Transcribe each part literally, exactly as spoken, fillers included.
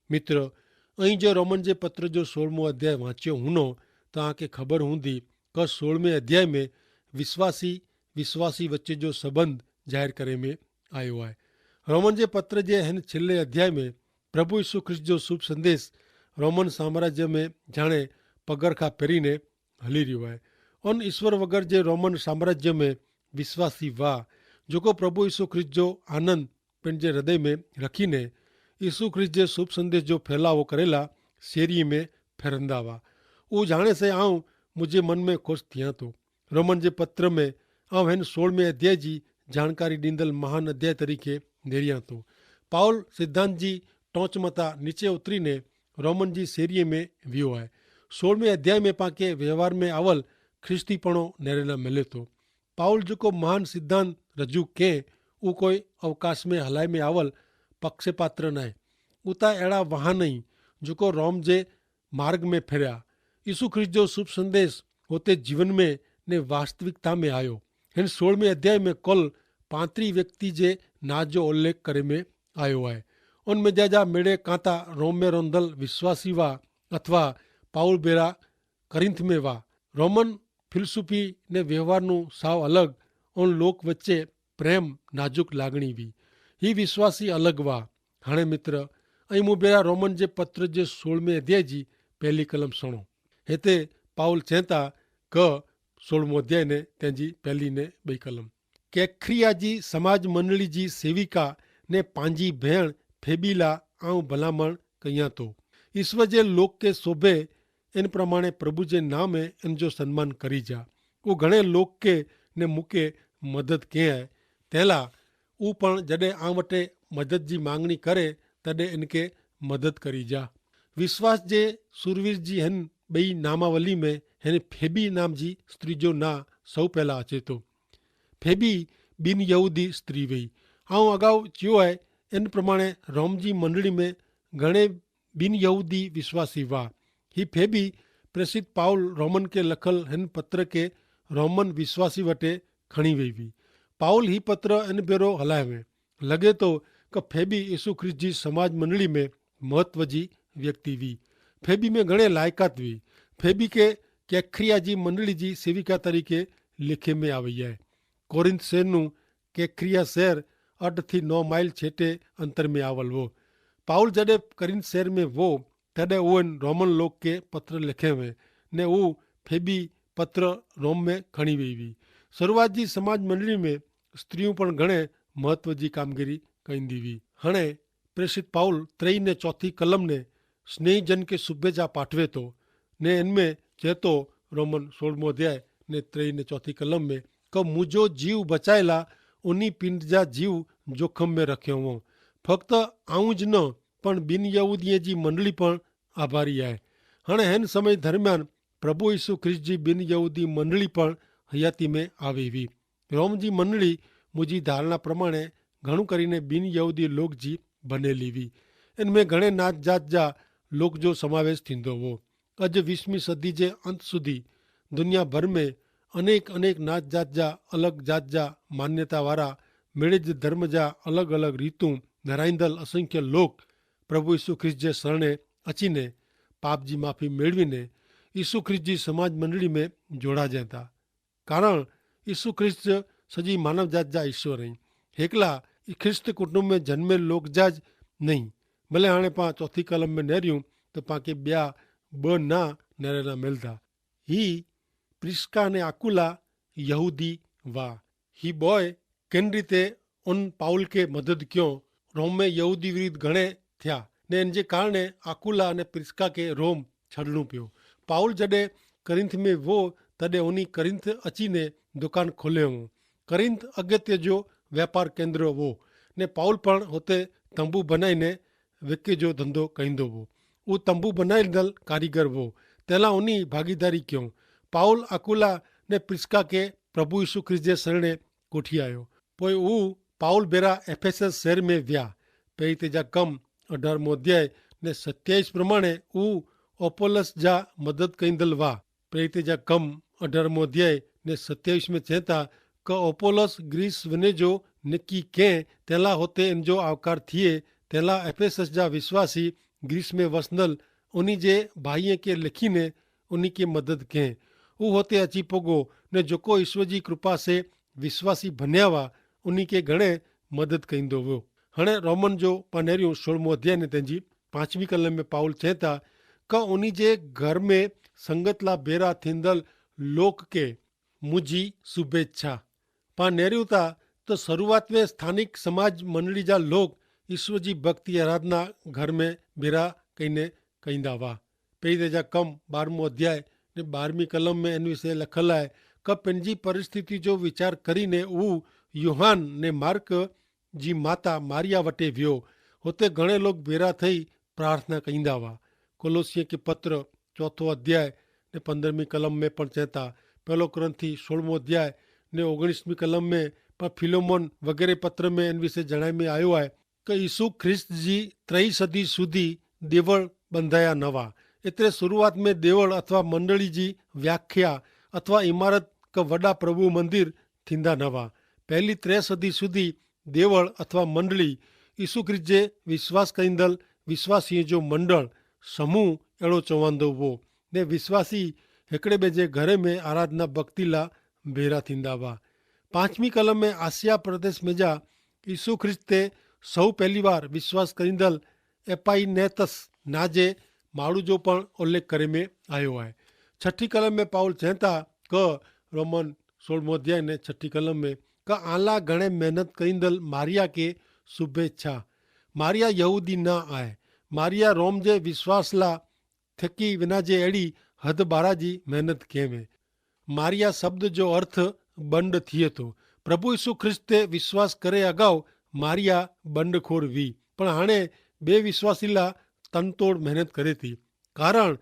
મિત્ર, અહીં જો રોમન જે પત્ર જો સોળમો અધ્યાય વાંચ્યો હુનો, તો આંકે ખબર હુંદી કે સોળમે અધ્યાય મેં વિશ્વાસી વિશ્વાસી વચ્ચે જો સંબંધ જાહેર કરે મેં આયો હૈ. રોમન જે પત્ર જે હેન છેલ્લે અધ્યાય મેં પ્રભુ ઈસુ ખ્રિસ્ત જો શુભ સંદેશ રોમન સામ્રાજ્ય મેં જાણે પગરખા પેરી ને હલી રહ્યો હૈ. અન ઈસ્વર વગર જે રોમન સામ્રાજ્ય મેં વિશ્વાસી વાહ જોકો પ્રભુ ઈસુ ખ્રિસ્ત જો આનંદ પેનજે હૃદય મેં રખી ને ઈસુ ખ્રિસ્ત જે શુભ સંદેશ જો ફેલાવો કરેલા શેરી મેં ફેરંદા વાહ. ઉજાણે સે આઉં મુઝે મન મેં ખુશ થિયા તો. રોમન જે પત્ર મેં આઉં હેન સોળમે અધ્યાય જી જાણકારી દીંદલ મહાન અધ્યાય તરીકે નેર્યા તો. પાઉલ સિદ્ધાંત જી ટોંચમતા નીચે ઉતરી ને રોમન જી શેરી મેં વ્યો હૈ. સોળમે અધ્યાય મેં પાંકે વ્યવહાર મેં આવલ ખ્રિસ્તી પણો નેરેલા મેલે તો. પાઉલ જોકો મહાન સિદ્ધાંત રજૂ કેહ ઉ કોઈ અવકાશ મેં હલાઈ મેં આવલ પક્ષેપાત્ર નાય. ઉતા એડા વહાન નહીં જોકો રોમ જે માર્ગ મેં ફેર્યા. ઈસુ ખ્રિસ્ત જો શુભ સંદેશ હોતે જીવન મેં ને વાસ્તવિકતા મેં આયો. હેન સોળમે અધ્યાય મેં કલ પાંત્રી વ્યક્તિ જે ના જો ઉલ્લેખ કરે મેં આયો હૈ. ઉનમેં જા જા મેળે કાંતા રોમ મેં રોંધલ વિશ્વાસી વા અથવા પાઉલ બેરા કરિંથ મેં વા. રોમન ફિલસુફી ને વ્યવહારનું સાવ અલગ. ઉન લોક વચ્ચે પ્રેમ નાજુક લાગણી વી. હી વિશ્વાસી અલગ વા. હણે મિત્ર, અહીં મુબેરા રોમન જે પત્ર જે સોળમે અધ્યાય જી પહેલી કલમ સણો. હેતે પાઉલ ચેતા કે સોળમો અધ્યાય ને તેની પહેલી ને બઈ કલમ, કેંખરિયા જી સમાજ મંડળી જી સેવિકા ને પાંજી ભેણ ફેબીલા આઉં ભલામણ કહિયા તો. ઈસ્વર જે લોક કે શોભે એન પ્રમાણે પ્રભુ જે નામે એન જો સન્માન કરી જા. ઉં ઘણે લોક કે ને મુકે મદદ કહેં હૈ. તેલા ઉં પણ જડે આંવટે મદદ જી માંગણી કરે તદે એનકે મદદ કરી જા. વિશ્વાસ જે સુરવીર જી હેન બઈ નામાવલી મેં હેન ફેબી નામ જી સ્ત્રી જો ના સૌ પહેલા અચેતો. ફેબી બિન યહૂદી સ્ત્રી વય. આઉં અગાઉ ચ્યો હૈ એન પ્રમાણે રોમ જી મંડળી મેં ઘણે બિન યહૂદી વિશ્વાસી વાહ. હી ફેબી પ્રેસિત પાઉલ રોમન કે લખલ હેન પત્ર કે રોમન વિશ્વાસી વટે ખણી વય વી. પાઉલ હી પત્ર એન ભેરો હલાય વે. લગે તો કે ફેબી ઈસુ ખ્રિસ્ત જી સમાજ મંડળી મેં મહત્વ જી વ્યક્તિ વી. ફેબી મેં ઘણે લાયકાત વી. ફેબી કે કેંખરિયા જી મંડળી જી સેવિકા તરીકે લેખે મેં આવે હૈ. કોરિંથ શહેરનું કેંખરિયા શહેર અઠ થી નવ માઈલ છેટે અંતર મેં આવલ વો. પાઉલ જડે કોરિંથ શહેર મેં વો તદે ઉન રોમન લોક કે પત્ર લેખે વે ને ઉ ફેબી પત્ર રોમ મેં ખણી વય વી. શરૂઆત જી સમાજ મંડળી મેં સ્ત્રી પણ ઘણે મહત્વ જી કામગીરી કઈંદી વી. હણે પ્રેસિત પાઉલ ત્રેય ને ચોથી કલમ ને સ્નેહી જન કે શુભે જા પાઠવે તો ને એન મેં ચેતો રોમન સોળમો અધ્યાય ને ત્રેય ને ચોથી કલમ મેં કે મુજો જીવ બચાયેલા ઉની પિંડ જા જીવ જોખમ મેં રખ્યો હો. ફક્ત આઉં જ ન પણ બિનયહૂદીએ જી મંડળી પણ આભારી આય. હણે હેન સમય ધરમિયાન પ્રભુ ઈસુ ખ્રિસ્ત જી બિનયહૂદી મંડળી પણ હયાતી મેં આવે વી. રોમ જી મંડળી મુજી ધારણા પ્રમાણે ઘણું કરીને બિનયહૂદી લોક જી બનેલી વી. એન મેં ઘણે નાત જાત જા લોક જો સમાવેશ થીંદો વો. અજ વીસમી સદી જે અંત સુધી દુનિયાભર મેં અનેક અનેક નાત જાત જા અલગ જાત જા માન્યતાવારા મેળે જ ધર્મ જા અલગ અલગ રીતું ધરાઈંદલ અસંખ્ય લોક પ્રભુ ઈસુ ખ્રિસ્ત જે સરણે અચીને પાપ જી માફી મેળવીને ઈસુ ખ્રિસ્ત જી સમાજ મંડળી મેં જોડા જેતા. કારણ ઈસુ ખ્રિસ્ત સજી માનવ જાત જા ઈસુ રહી. હેકલા ખ્રિસ્ત કુટુંબ મેં જન્મેલ લોક જા જ નહીં. ભલે હાણે પા ચોથી કલમ મેં નહર્યું તો પા કે બ્યા બ ના નરેલા મેલતા. હી પ્રિસ્કા ને આકુલા યહૂદી વા. હી બોય કેન રીતે ઉન પાઉલ કે મદદ ક્યો? રોમ મેં યહૂદી વિરુદ્ધ ઘણે થ્યા ને એન જે કારણે આકુલા અને પ્રિસ્કા કે રોમ છડણું પ્યો. પાઉલ જડે કરિંથ મેં વો તદે ઉની કરિંથ અચીને દુકાન ખોલે હો. કરિંથ અગત્ય જો વેપાર કેન્દ્ર વો ને પાઉલ પણ હોતે તંબુ બનાઈ ને વેકે જો ધંધો કઈંદો વો. ઉં તંબુ બનાઈ દલ કારીગર વો. તેલા ઉની ભાગીદારી ક્યો? પાઉલ આકુલા ને પ્રિસ્કા કે પ્રભુ ઈસુ ખ્રિસ્ત જે સરણે કોઠી આયો. પોય ઉં પાઉલ ભેરા એફેસસ શહેર મેં વ્યા. પેરી તેજા કમ અઢાર મોધ્યાય ને સત્યાઈસ પ્રમાણે ઉં ઓપોલસ જા મદદ કઈંદલ વા. પ્રેરિતે જા કમ અઢારમો અધ્યાય ને સત્યાવિશ મેં ચેતા, કે ઓપોલસ ગ્રીસ વને જો નેકી કેહ તેલા હોતે એન જો આવકાર થિયે તેલા એફેસસ જા વિશ્વાસી ગ્રીસ મેં વસનલ ઉની જે ભાઈએ કે લેખીને ઉની કે મદદ કહેં. ઉહ હોતે અચી પોગો ને જોકો ઈસ્વર જી કૃપા સે વિશ્વાસી ભન્યાવા ઉની કે ઘણે મદદ કઈંદો વ્યો. હણે રોમન જો પનેર્યું સોળમો અધ્યાય ને તેની પાંચમી કલમ મેં પાઉલ ચેતા કે ઉની જે ઘર મેં સંગતલા ભેરા થીંદલ લોક કે મુજી શુભેચ્છા. પાં નેર્યું તા તો શરૂઆત મેં સ્થાનિક સમાજ મંડળી જા લોક ઈસ્વર જી ભક્તિ આરાધના ઘર મેં ભેરા કઈને કઈંદા વા. પેઈ દેજા કમ બારમો અધ્યાય ને બારમી કલમ મેં એન વિશે લખલ આય. કપ એન જી પરિસ્થિતિ જો વિચાર કરીને ઉહ યોહાન ને માર્ક જી માતા મારિયા વટે વ્યો. હોતે ઘણે લોક ભેરા થઈ પ્રાર્થના કઈંદા વા. કોલોસિયે કે પત્ર ચોથો અધ્યાય ને પંદ્રહમી કલમ મેં પણ ચેતા. પહેલો કોરિંથી સોળમો અધ્યાય ને ઓગણીસમી કલમ મેં પણ ફિલોમોન વગેરે પત્ર મેં એન વિશે જણાઈ મેં આયો આય કે ઈસુ ખ્રિસ્ત જી ત્રય સદી સુધી દેવળ બંધાયા નવા. એતરે શરૂઆત મેં દેવળ અથવા મંડળી જી વ્યાખ્યા અથવા ઇમારત કે વડા પ્રભુ મંદિર થીંદા નવા. પહેલી ત્રય સદી સુધી દેવળ અથવા મંડળી ઈસુ ખ્રિસ્ત જે વિશ્વાસ કઈંદલ વિશ્વાસીય જો મંડળ સમૂહ એડો ચોવાંદો વો. ને વિશ્વાસી હેકડ઼ે બે જે ઘરે મેં આરાધના ભક્તિલા ભેરા થીંદા વા. પાંચમી કલમ મેં આસિયા પ્રદેશ મેં જા ઈસુ ખ્રિસ્ત તે સૌ પહેલી વાર વિશ્વાસ કરીંદલ એપાઈનેતસ ના જે માળુ જો પણ ઉલ્લેખ કરે મેં આયો હૈ. છઠી કલમ મેં પાઉલ ચેતા કે રોમન સોળમો અધ્યાય ને છઠી કલમ મેં કે આલા ઘણે મહેનત કરીંદલ મારિયા કે શુભેચ્છા. મારિયા યહૂદી ના આય. મારિયા રોમ જે વિશ્વાસલા થકી વિના જે એડી હદ બારા જી મહેનત કહેવે. મારિયા શબ્દ જો અર્થ બંડ થિયે તો. પ્રભુ ઈસુ ખ્રિસ્ત તે વિશ્વાસ કરે અગાઉ મારિયા બંડખોર વી. પણ હાણે બે વિશ્વાસીલા તનતોડ મહેનત કરે તી. કારણ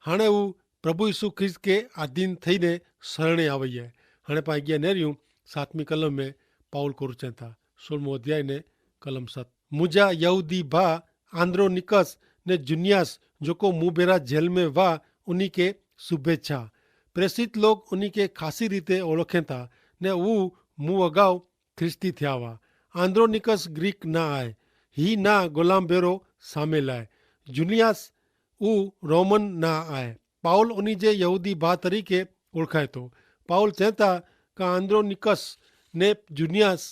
હાણે ઉં પ્રભુ ઈસુ ખ્રિસ્ત કે આધીન થઈને સરણે આવય. હાણે પાંગ્યા નેર્યું સાતમી કલમ મેં પાઉલ કોરચેતા સોળમો અધ્યાય ને કલમ સત. મુજા યહૂદી ભા આન્દ્રોનિકસ ને જુનિયાસ જોકો મુભેરા જેલ મેં વા ઉની કે શુભેચ્છા. પ્રેસિત લોગ ઉની કે ખાસી રીતે ઓળખેતા ને ઉં મું અગાઉ ખ્રિસ્તી થ્યાવા. આન્દ્રોનિકસ ગ્રીક ના આય. હી ના ગોલામ ભેરો સામેલ આય. જુનિયાસ ઉં રોમન ના આય. પાઉલ ઉની જે યહૂદી ભા તરીકે ઓળખાય તો. પાઉલ ચેતા કે આન્દ્રોનિકસ ને જુનિયાસ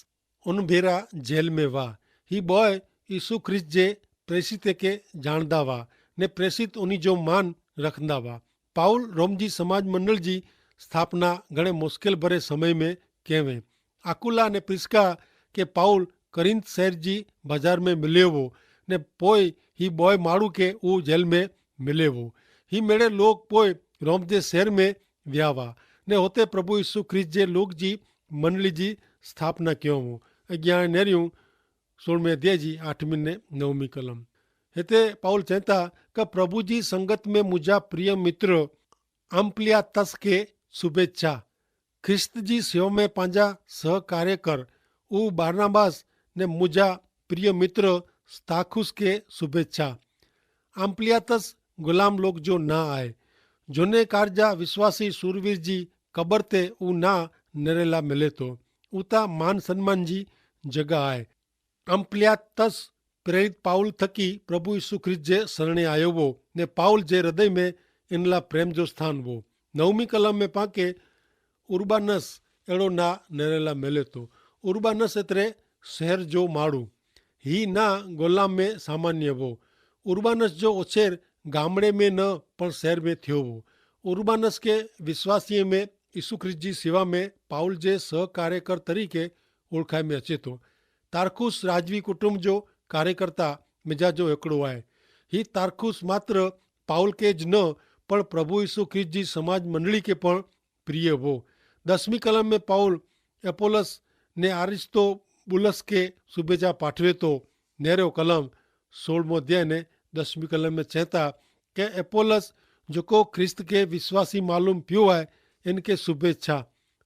ઉનભેરા જેલ મેં વા. હી બોય ઈસુ ખ્રિસ્ત જે પ્રેસિતે કે જાણદા વા ને પ્રેસિત ઉની જો માન રખંદા વા. પાઉલ રોમ જી સમાજ મંડળ જી સ્થાપના ઘણે મુશ્કેલ ભરે સમય મેં કહેવે. આકુલા ને પ્રિસ્કા કે પાઉલ કરિંથ શહેર જી બજાર મેં મિલેવો ને પોય હી બોય માણુ કે ઉં જેલ મેં મિલેવો. હી મેળે લોક પોય રોમ જે શહેર મેં વ્યાવા ને હોતે પ્રભુ ઈસુ ખ્રિસ્ત જે લોક જી મંડળી જી સ્થાપના કહેવો. અજ્ઞાન નેર્યું સોળમે અધ્યાય જી આઠમી ને નવમી કલમ. હેતા પાઉલ ચેતા કે પ્રભુ જી સંગત મેં મુજા પ્રિય મિત્ર આમ્પ્લિયાતસ કે શુભેચ્છા. ખ્રિસ્ત જી સેવા મેં પાંજા સહકાર્યકર ઉં બાર્નાબાસ ને મુજા પ્રિય મિત્ર સ્તાખુસ કે શુભેચ્છા. આમ્પ્લિયાતસ ગુલામ લોક જો ના આય. જોને કારજા વિશ્વાસી સુરવીર જી કબર તે ઉં ના નરેલા મિલે તો ઉતા માન સન્માન જી જગા આય. આમ્પ્લિયાતસ પ્રેરિત પાઉલ થકી પ્રભુ ઈસુ ખ્રિસ્ત જે સરણે આયો વો ને પાઉલ જે હૃદય મેં એનલા પ્રેમ જો સ્થાન વો. નવમી કલમ મેં પાંકે ઉર્બાનસ એડો ના નરેલા મેલે તો. ઉર્બાનસ એતરે શહેર જો માડૂ. હી ના ગોલામ મેં સામાન્ય વો. ઉર્બાનસ જો ઓછેર ગામડે મેં ન પણ શહેર મેં થયો વો. ઉર્બાનસ કે વિશ્વાસીય મેં ઈસુ ખ્રિસ્ત જી સેવા મેં પાઉલ જે સહકાર્યકર તરીકે ઓળખાઈ મેં અચેતો. તાર્ખુસ રાજવી કુટુંબ જો કાર્યકર્તા મેજા જો એકડો આય. હી તાર્ખુસ માત્ર પાઉલ કે જ ન પણ પ્રભુ ઈસુ ખ્રિસ્ત જી સમાજ મંડળી કે પણ પ્રિય વો. દસમી કલમ મેં પાઉલ એપોલસ ને આરિસ્તોબુલસ કે શુભેચ્છા પાઠવે તો. નેરો કલમ સોળમો અધ્યાય ને દસમી કલમ મેં ચેતા કે એપોલસ જોકો ખ્રિસ્ત કે વિશ્વાસી માલૂમ પ્યો આય એન કે શુભેચ્છા.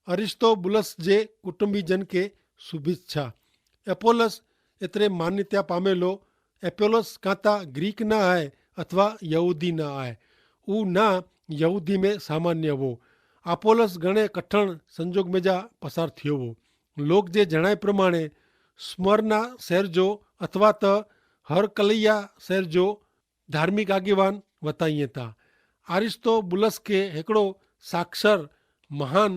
અરિસ્તોબુલસ જે કુટુંબી જન કે શુભેચ્છા. એપોલસ એતરે માન્યતા પામેલો. એપોલસ કાંતા ગ્રીક ના આય અથવા યહૂદી ના આય. ઉ ના યહૂદી મેં સામાન્ય વો. એપોલસ ઘણે કઠણ સંજોગ મેં જા પસાર થયો વો. લોક જે જણાય પ્રમાણે સ્મર્ના શહેર જો અથવા તો હરકલૈયા શહેર જો ધાર્મિક આગેવાન વતાઈ તા. આરિસ્તો બુલસ કે હેકડો સાક્ષર મહાન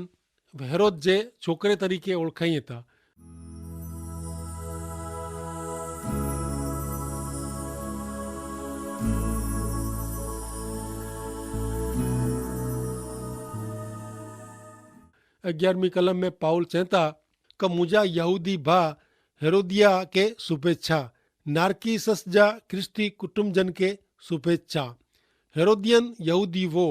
હેરોદ જે છોકરે તરીકે ઓળખાઈ તા. અગિયારમી કલમ મેં પાઉલ ચેતા કે મુજા યહૂદી ભા હેરોદિયા કે શુભેચ્છા, નાર્કિસસ જા ખ્રિસ્તી કુટુંબજન કે શુભેચ્છા. હેરોદિયન યહૂદી વો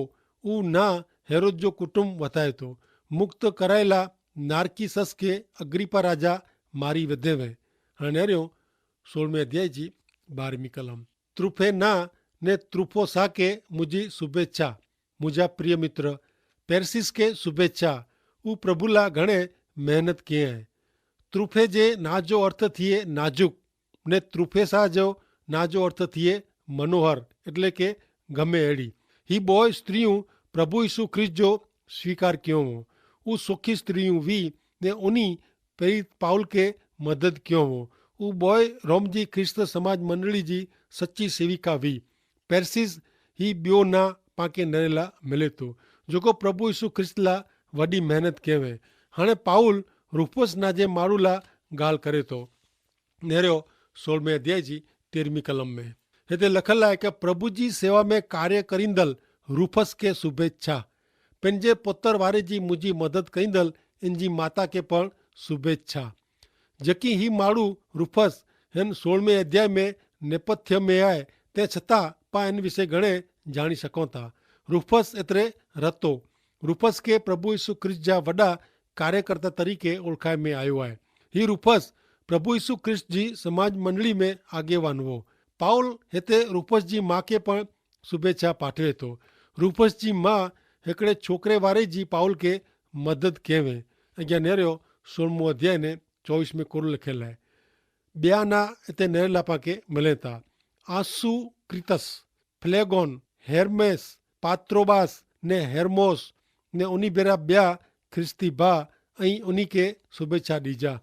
ઉ ના હેરોદ જો કુટુંબ વતાયતો. મુક્ત કરાયેલા નાર્કિસસ કે અગ્રિપા રાજા મારી વધે વે. હણે નેર્યો સોળમે અધ્યાય જી બારમી કલમ. ત્રુફે ના ને ત્રુફો સા કે મુજી શુભેચ્છા. મુજા પ્રિય મિત્ર પેર્સિસ કે શુભેચ્છા. ઉપ્રભુલા ઘણે મહેનત કિયા હૈ. ત્રુફે જે ના જો અર્થ થિયે નાજુક, ને ત્રુફેસા જો ના જો અર્થ થિયે મનોહર, એટલે કે ગમે એડી. હી બોય સ્ત્રી ઉં પ્રભુ ઈસુ ખ્રિસ્ત જો સ્વીકાર કિયો હો. ઉં સોખી સ્ત્રી ઉં વી ને ઉની પ્રેરિત પાઉલ કે મદદ કિયો હો. ઉં બોય રોમ જી ખ્રિસ્ત સમાજ મંડળી જી સચ્ચી સેવિકા વી. પેર્સિસ હી બ્યો ના પાંકે નરેલા મિલે તો, જોકો પ્રભુ ઈસુ ખ્રિસ્ત લા વડી મહેનત કહેવે. હણે પાઉલ રૂફસ ના જે મારુલા ગાલ કરે તો. નેરો સોળમે અધ્યાય જી તેરમી કલમ મેં હેતે લખેલા હૈ કે પ્રભુ જી સેવા મેં કાર્ય કરીંદલ રૂફસ કે શુભેચ્છા. પેનજે પોતર વારે જી મુજી મદદ કરીંદલ એનજી માતા કે પણ શુભેચ્છા. જકી હી માડૂ રૂફસ હેન સોળમે અધ્યાય મેં નેપથ્ય મેં આય, તે છતાં પા એન વિશે ઘણે જાણી શકો તા. રૂફસ એતરે રતો. રૂફસ કે પ્રભુ ઈસુ ખ્રિસ્ત જા વડા કાર્યકર્તા તરીકે ઓળખાય મેં આયો આય. હી રૂફસ પ્રભુ ઈસુ ખ્રિસ્ત જી સમાજ મંડળી મેં આગેવાન વો. પાઉલ હેતે રૂફસ જી મા કે પણ શુભેચ્છા પાઠવે તો. રૂફસ જી મા હેકડ઼ે છોકરે વારે જી પાઉલ કે મદદ કહેવે. અગિયા નેર્યો સોળમો અધ્યાય ને ચોવીસ મેં કોરો લખેલ હૈ. બ્યાના એતે નેરેલા પાંકે મલેતા. આસુ ક્રિતસ, ફ્લેગોન, હેર્મેસ, પાત્રોબાસ ને હેર્મોસ ને ઉની ભેરા બ્યા ખ્રિસ્તી ભા અહીં ઉની કે શુભેચ્છા દીજા.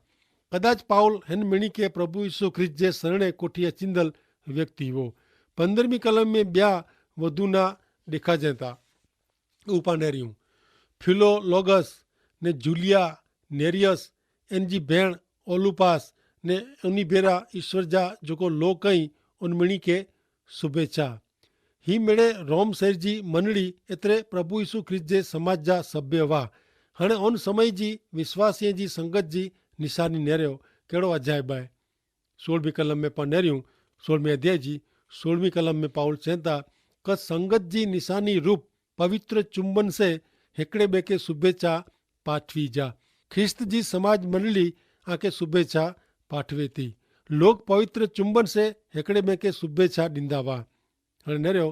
કદાચ પાઉલ હેન મિણી કે પ્રભુ ઈસુ ખ્રિસ્ત જે સરણે કોઠી અચિંદલ વ્યક્તિ હો. પંદ્રહમી કલમ મેં બ્યા વધુના દેખાજેતા. ઉપાનેરિયું ફિલોલોગસ ને જુલિયા નેરિયસ એન જી ભેણ ઓલુપાસ ને ઉની ભેરા ઈસ્વર જા જોકો લો કઈ ઉનમણી કે શુભેચ્છા. હી મેળે રોમ સૈર જી મનડી એતરે પ્રભુ ઈસુ ખ્રિસ્ત જે સમાજ જા સભ્ય વાહ. હણે ઉન સમય જી વિશ્વાસીય જી સંગત જી નિશાની નેર્યો. કેડો અજાયબ આય. સોળમી કલમ મેં પણ નેર્યું સોળમી અધ્યાય જી સોળમી કલમ મેં પાઉલ ચેતા કે સંગત જી નિશાની રૂપ પવિત્ર ચુંબન સે હેકડ઼ે બે કે શુભેચ્છા પાઠવી જા. ખ્રિસ્ત જી સમાજ મંડલી આકે શુભેચ્છા પાઠવે તી. લોક પવિત્ર ચુંબન સે હેકડ઼ે બે કે શુભેચ્છા દીંદા વા. હણે નેર્યો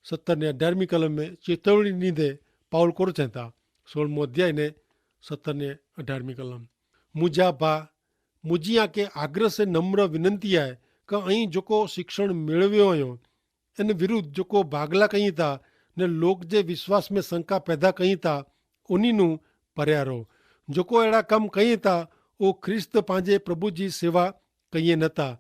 સત્તર ને અઢારમી કલમ મેં ચેતવણી દીધે પાઉલ કોરો ચેતા. સોળમો અધ્યાય ને સત્તર ને અઢારમી કલમ. મુજા ભા મુજી આકે આગ્રહ સે નમ્ર વિનંતી આય કે અહીં જોકો શિક્ષણ મેળવ્યો અયો એન વિરુદ્ધ જોકો ભાગલા કહીં તા ને લોક જે વિશ્વાસ મેં શંકા પેદા કહીં તા ઉની નું પર્યારો. જોકો એડા કમ કહીં તા ઉ ખ્રિસ્ત પાંજે પ્રભુ જી સેવા કહીં નતા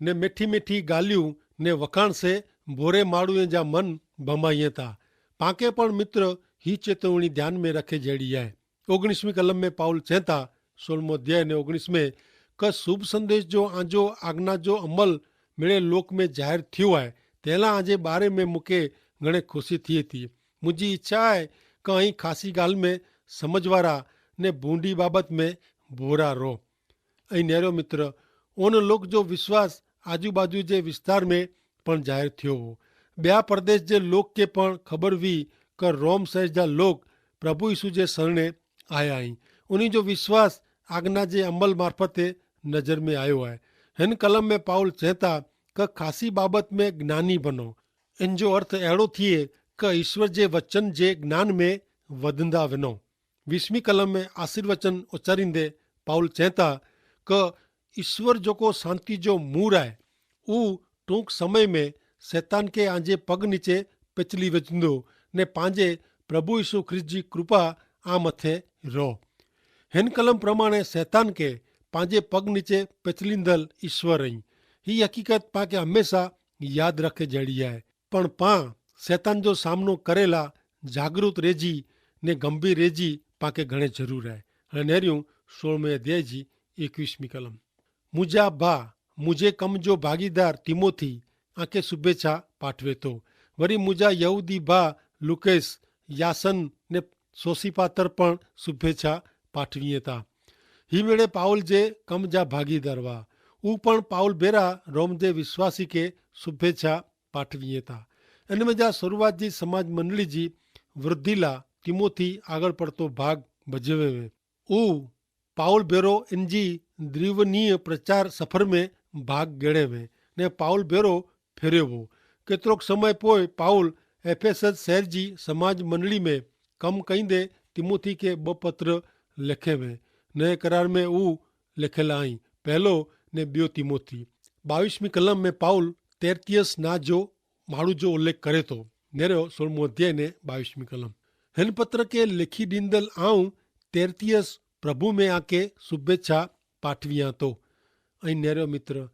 ને મેઠી મેઠી ગાલિયું ને વખાણ સે ભોરે માડૂએ જા મન ભમાઈ તા. પાંકે પણ મિત્ર હી ચેતવણી ધ્યાન મેં રખે જેડી આય. ઓગણીસમી કલમ મેં પાઉલ ચેતા સોલમો અધ્યાય ને ઓગણીસમે કે શુભ સંદેશ જો આજો આજ્ઞા જો અમલ મેળે લોક મેં જાહેર થ્યો આય તેલા આજે બારે મેં મુકે ઘણે ખુશી થી થી. મુજી ઇચ્છા આય કે અહીં ખાસી ગાલ મેં સમઝવારા ને ભૂંડી બાબત મેં ભોરા રોહ. અહીં નેરો મિત્ર ઓન લોક જો વિશ્વાસ આજુબાજુ જે વિસ્તાર મેં પણ જાહેર થ્યો હો. બ્યા પરદેશ જે લોક કે પણ ખબર વી કે રોમ સહેર જા લોક પ્રભુ ઈસુ જે સરણે આયા હી. ઉની જો વિશ્વાસ આગના જે અમલ મારફતે નજર મેં આયો હૈ. હેન કલમ મેં પાઉલ ચેતા કે ખાસી બાબત મેં જ્ઞાની બનો. એન જો અર્થ એડો થિયે કે ઈસવ જે વચન જે જ્ઞાન મેં વધંદા વનો. વિશ્મી કલમ મેં આશીર્વચન ઉચ્ચારીંદે પાઉલ ચેતા કે ઈસવ જોકો શાંતિ જો મૂર આય ઉહ ટૂંક સમય મેં સૈતાન કે આજે પગ નીચે પેચલી વજંદો ને પાંજે પ્રભુ ઈસુ ખ્રિસ્ત જી કૃપા આ મતે રોહ. હેન કલમ પ્રમાણે સૈતાન કે પાંજે પગ નીચે પેચલી દલ ઈસવ રહી. હી હકીકત પાંકે હમેંસા યાદ રાખે જેડી આય. પણ પાં સેતાન જો સામનો કરેલા જાગરૂત રેજી ને ગંભીર રેજી પાંકે ઘણે જરૂર આય. અને નેર્યું સોળમે અધ્યાય જી એકવીસમી કલમ. મુજા ભા મુજે કમ જો ભાગીદાર તિમોથી આંકે શુભેચ્છા પાઠવે તો. વરી મુજા યહૂદી ભા લુકેસ, યાસન ને સોસિપાતર પણ શુભેચ્છા પાઠવીએ તા. હી મેળે પાઉલ જે કમ જા ભાગીદાર વા. ઉપણ પાઉલ ભેરા રોમ જે વિશ્વાસી કે શુભેચ્છા પાઠવીએ તા. અને મેં જા શરૂઆત જી સમાજ મંડળી જી વૃદ્ધિલા તિમોથી આગળ પડતો ભાગ ભજવે વે. ઉ પાઉલ ભેરો ઇનજી દ્રિવનીય પ્રચાર સફર મેં ભાગ ગેડે વે. ને પાઉલ ભેરો ફેર્યો વો. કેતરોક સમય પોય પાઉલ એફેસસ શહેર જી સમાજ મંડળી મેં કમ કઈંદે તિમોથી કે બપત્ર લેખે વે. નય કરાર મેં ઉ લેખેલા આઈ પહેલો ને બ્યો તિમોથી. બાવીસમી કલમ મેં પાઉલ તેર્તિયસ ના જો માડૂ જો ઉલ્લેખ કરે તો. નેરો સોળમો અધ્યાય ને બાવીસમી કલમ. હેન પત્ર કે લેખી દીંદલ આઉં તેર્તિયસ પ્રભુ મેં આકે શુભેચ્છા પાઠવી આતો. અહીં નેરો મિત્ર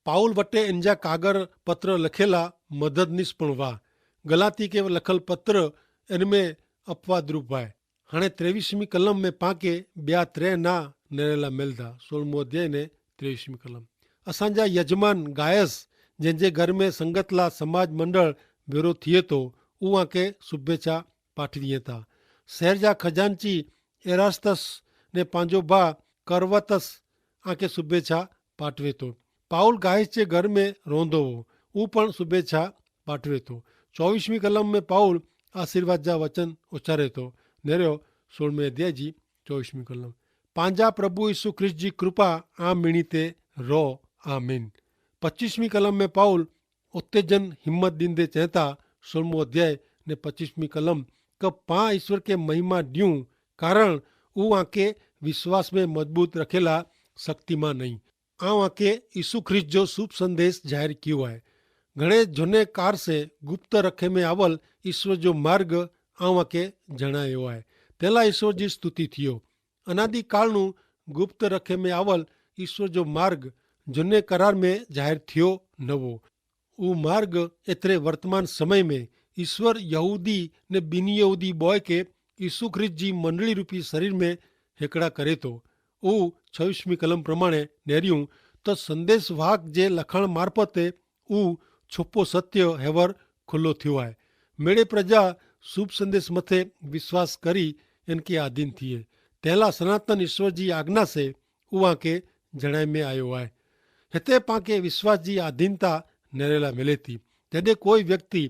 પાઉલ વટે એનજા કાગર પત્ર લખેલા મદદનીશ પણ વાહ. ગલાતી કે લખલ પત્ર એન મેં અપવાદરૂપ વાહ. હણે ત્રેવીસમી કલમ મેં પાંકે બ્યા ત્રે ના નેરેલા મેલદા સોળમો અધ્યાય ને ત્રેવીસમી કલમ. અસાંજા યજમાન ગાયસ જેન જે ઘર મેં સંગતલા સમાજ મંડળ ભેરો થિયે તો ઉઆ કે શુભેચ્છા પાઠવી હતા. શહેર જા ખજાનચી એરાસ્તસ ને પાંજો ભા કરવતસ આંકે શુભેચ્છા પાઠવે તો. પાઉલ ગાયસ જે ઘર મેં રોંધો હો ઉપણ શુભેચ્છા પાઠવે તો. ચોવીસમી કલમ મેં પાઉલ આશીર્વાદ જા વચન ઉચ્ચારે તો. નેરો સોળમે અધ્યાય જી ચોવીસમી કલમ. પાંજા પ્રભુ ઈસુ ખ્રિસ્ત જી કૃપા આ મિણી તે રો. આમીન. પચ્ચીસમી કલમ મેં પાઉલ ઉત્તેજન હિંમત દીંદે ચેંતા સોળમો અધ્યાય ને પચ્ચીસમી કલમ કે પાં ઈસ્વર કે મહિમા ડ્યું કારણ ઉઆંકે વિશ્વાસ મેં મજબૂત રખેલા શક્તિમાં નહીં. આઉં આકે ઈસુ ખ્રિસ્ત જો શુભ સંદેશ જાહેર કિયો હૈ. ઘણે જોને કાર સે ગુપ્ત રખે મેં આવલ ઈસ્વર જો માર્ગ આઉં આકે જણાયો હૈ. તેલા ઈસ્વર જી સ્તુતિ થિયો. અનાદિકાળનું ગુપ્ત રખે મેં આવલ ઈસ્વર જો માર્ગ જોને કરાર મેં જાહેર થિયો નવો. ઉહ માર્ગ એતરે વર્તમાન સમય મેં ઈસ્વર યહૂદી ને બિનયહૂદી બોય કે ઈસુ ખ્રિસ્ત જી મંડળી રૂપી શરીર મેં હેકડા કરે તો. ઉહ છવીસમી કલમ પ્રમાણે નેર્યું તો સંદેશ વાહક જે લખાણ મારફતે ઉહ છોપો સત્ય હેવર ખુલ્લો થયો હૈ. મેળે પ્રજા શુભ સંદેશ મતે વિશ્વાસ કરી એનકે આધીન થિયે. તેલા સનાતન ઈસ્વર જી આજ્ઞા સે ઉહ આકે જણાઈ મેં આયો હૈ. હેતે પાંકે વિશ્વાસ જી આધીનતા નેરેલા મિલે થી. તેડે કોઈ વ્યક્તિ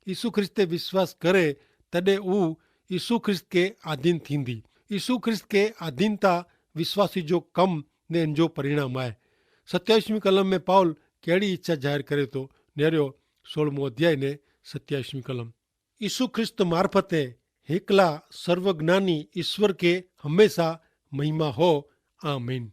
ઈસુ ખ્રિસ્તે વિશ્વાસ કરે તેડે ઉહ ઈસુ ખ્રિસ્ત કે આધીન થીંદી. ઈસુ ખ્રિસ્ત કે આધીનતા વિશ્વાસી જો કમ ને એન જો પરિણામ આય. સત્યાઈસમી કલમ મેં પાઉલ કહેડી ઇચ્છા જાહેર કરે તો. નેર્યો સોળમો અધ્યાય ને સત્યાઈસમી કલમ. ઈસુ ખ્રિસ્ત મારફતે હેકલા સર્વજ્ઞાની ઈસ્વર કે હમેંશા મહિમા હો. આમીન.